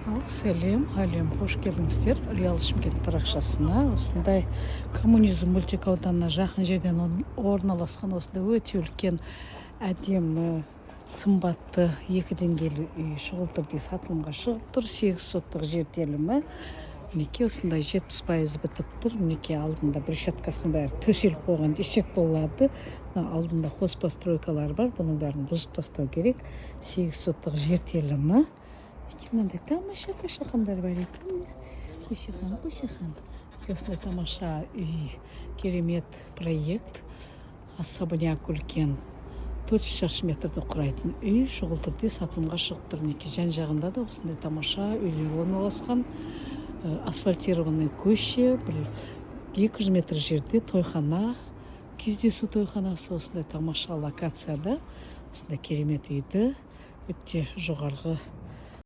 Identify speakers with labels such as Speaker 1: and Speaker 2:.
Speaker 1: Ал сәлем, әлем, қош келдіңіздер Реал Шымкент парақшасына. Осындай Коммунизм мөлтек ауданына жақын жерден орналасқан осындай өте үлкен, әдемі, сымбатты екі деңгейлі үй шұғыл түрде сатылымға шығып тұр. 8 соттық жер телімі. Мінекей, осындай 70% бітіп тұр. Мінекей, алдында брусчаткасының бәрі төселіп қойған десек болады. Мына алдында хозпостройкалар бар, бұның бәрін бұзып тастау керек. 8 соттық жер телімі. Мінекей, мынандай тамаша қошақандар бар екен. Қошақан, қошақан. Осындай тамаша үй, керемет проект, особняк, үлкен, 400 шаршы метрді құрайтын үй шұғыл түрде сатылымға шығып тұр. Мінекей, жан жағында да осындай тамаша үйлер орналасқан. Асфальтированный көше, бір 200 метр жерде тойхана, Кездесу тойханасы. Осындай тамаша локацияда осындай керемет үйді өте жоғарғы